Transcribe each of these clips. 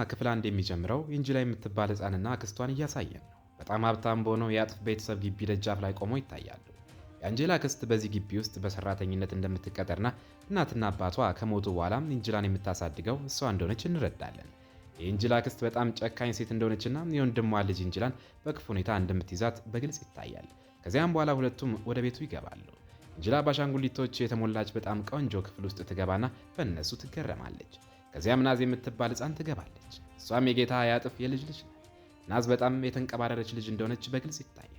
ክፍል አንድ የሚጀምረው ኢንጂላ የምትባል ሕፃንና አክስቷን እያሳየን ነው። በጣም ሀብታም በሆነው የአጥፍ ቤተሰብ ግቢ ደጃፍ ላይ ቆመው ይታያሉ። የአንጄላ አክስት በዚህ ግቢ ውስጥ በሰራተኝነት እንደምትቀጠርና እናትና አባቷ ከሞቱ በኋላም ኢንጂላን የምታሳድገው እሷ እንደሆነች እንረዳለን። የኢንጂላ አክስት በጣም ጨካኝ ሴት እንደሆነችና የወንድሟ ልጅ ኢንጂላን በክፉ ሁኔታ እንደምትይዛት በግልጽ ይታያል። ከዚያም በኋላ ሁለቱም ወደ ቤቱ ይገባሉ። ኢንጂላ በአሻንጉሊቶች የተሞላች በጣም ቆንጆ ክፍል ውስጥ ትገባና በእነሱ ትገረማለች። ከዚያም ናዝ የምትባል ሕፃን ትገባለች። እሷም የጌታ ያጥፍ የልጅ ልጅ ናት። ናዝ በጣም የተንቀባረረች ልጅ እንደሆነች በግልጽ ይታያል።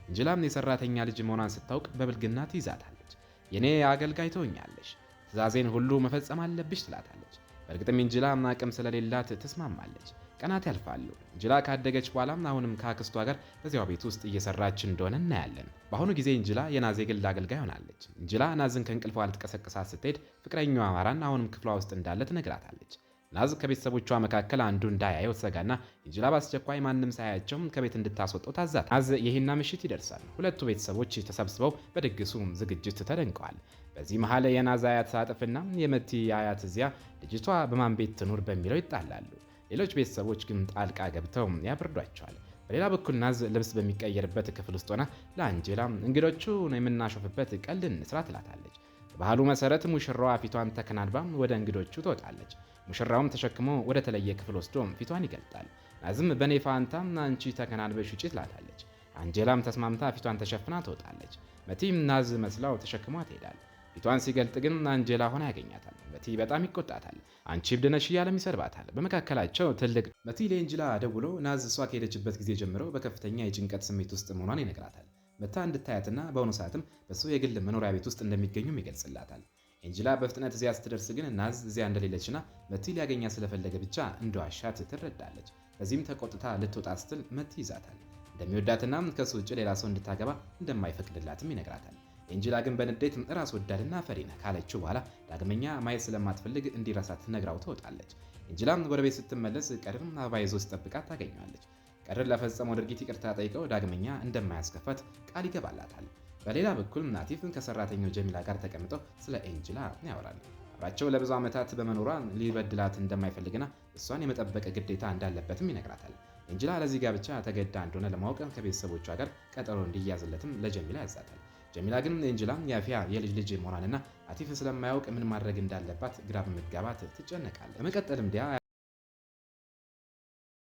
እንጅላም የሰራተኛ ልጅ መሆኗን ስታውቅ በብልግና ትይዛታለች። የኔ አገልጋይ ትሆኛለሽ፣ ትእዛዜን ሁሉ መፈጸም አለብሽ ትላታለች። በእርግጥም እንጅላ አቅም ስለሌላት ትስማማለች። ቀናት ያልፋሉ። እንጅላ ካደገች በኋላም አሁንም ከአክስቷ ጋር በዚያው ቤት ውስጥ እየሰራች እንደሆነ እናያለን። በአሁኑ ጊዜ እንጅላ የናዝ የግል አገልጋይ ሆናለች። እንጅላ ናዝን ከእንቅልፏ ልትቀሰቅሳት ስትሄድ ፍቅረኛዋ ማራን አሁንም ክፍሏ ውስጥ እንዳለ ትነግራታለች። ናዝ ከቤተሰቦቿ መካከል አንዱ እንዳያየው ትሰጋና እንጅላ በአስቸኳይ ማንም ሳያያቸው ከቤት እንድታስወጣው ታዛት። ናዝ የሂና ምሽት ይደርሳል። ሁለቱ ቤተሰቦች ተሰብስበው በድግሱ ዝግጅት ተደንቀዋል። በዚህ መሃል የናዝ አያት አጥፍና የመቲ አያት እዚያ ልጅቷ በማን ቤት ትኑር በሚለው ይጣላሉ። ሌሎች ቤተሰቦች ግን ጣልቃ ገብተው ያበርዷቸዋል። በሌላ በኩል ናዝ ልብስ በሚቀየርበት ክፍል ውስጥ ሆና ለአንጄላ እንግዶቹ የምናሾፍበት ቀልድ እንስራ ትላታለች። በባህሉ መሰረት ሙሽራዋ ፊቷን ተከናንባ ወደ እንግዶቹ ትወጣለች። ሙሽራውም ተሸክሞ ወደ ተለየ ክፍል ወስዶ ፊቷን ይገልጣል። ናዝም በኔ ፋንታ አንቺ ተከናንበሽ ውጪ ትላታለች። አንጄላም ተስማምታ ፊቷን ተሸፍና ትወጣለች። መቲም ናዝ መስላው ተሸክሟ ትሄዳል። ፊቷን ሲገልጥ ግን አንጄላ ሆና ያገኛታል። መቲ በጣም ይቆጣታል። አንቺ እብድ ነሽ እያለም ይሰድባታል። በመካከላቸው ትልቅ መቲ ለኤንጅላ ደውሎ ናዝ እሷ ከሄደችበት ጊዜ ጀምሮ በከፍተኛ የጭንቀት ስሜት ውስጥ መሆኗን ይነግራታል። መታ እንድታያትና በአሁኑ ሰዓትም በሱ የግል መኖሪያ ቤት ውስጥ እንደሚገኙም ይገልጽላታል። ኤንጅላ በፍጥነት እዚያ ስትደርስ ግን ናዝ እዚያ እንደሌለችና መቲ ሊያገኛት ስለፈለገ ብቻ እንደዋሻት ትረዳለች። በዚህም ተቆጥታ ልትወጣ ስትል መቲ ይዛታል። እንደሚወዳትና ከሱ ውጭ ሌላ ሰው እንድታገባ እንደማይፈቅድላትም ይነግራታል። ኤንጅላ ግን በንዴት ራስ ወዳድና ፈሪ ነህ ካለችው በኋላ ዳግመኛ ማየት ስለማትፈልግ እንዲረሳት ነግራው ትወጣለች። ኤንጅላም ወደ ቤት ስትመለስ ቀድር አበባ ይዞ ሲጠብቃት ታገኘዋለች። ቀድር ለፈጸመው ድርጊት ይቅርታ ጠይቀው ዳግመኛ እንደማያስከፋት ቃል ይገባላታል። በሌላ በኩል ናቲፍ ከሰራተኛው ጀሚላ ጋር ተቀምጠው ስለ ኤንጅላ ያወራል። አብራቸው ለብዙ ዓመታት በመኖሯ ሊበድላት እንደማይፈልግና እሷን የመጠበቅ ግዴታ እንዳለበትም ይነግራታል። ኤንጅላ ለዚህ ጋብቻ ተገዳ እንደሆነ ለማወቅ ከቤተሰቦቿ ጋር ቀጠሮ እንዲያዝለትም ለጀሚላ ያዛታል። ጀሚላ ግን ኤንጅላ የአፊያ የልጅ ልጅ መሆኗንና አቲፍ ስለማያውቅ ምን ማድረግ እንዳለባት ግራ በመጋባት ትጨነቃለች። በመቀጠልም ዲያ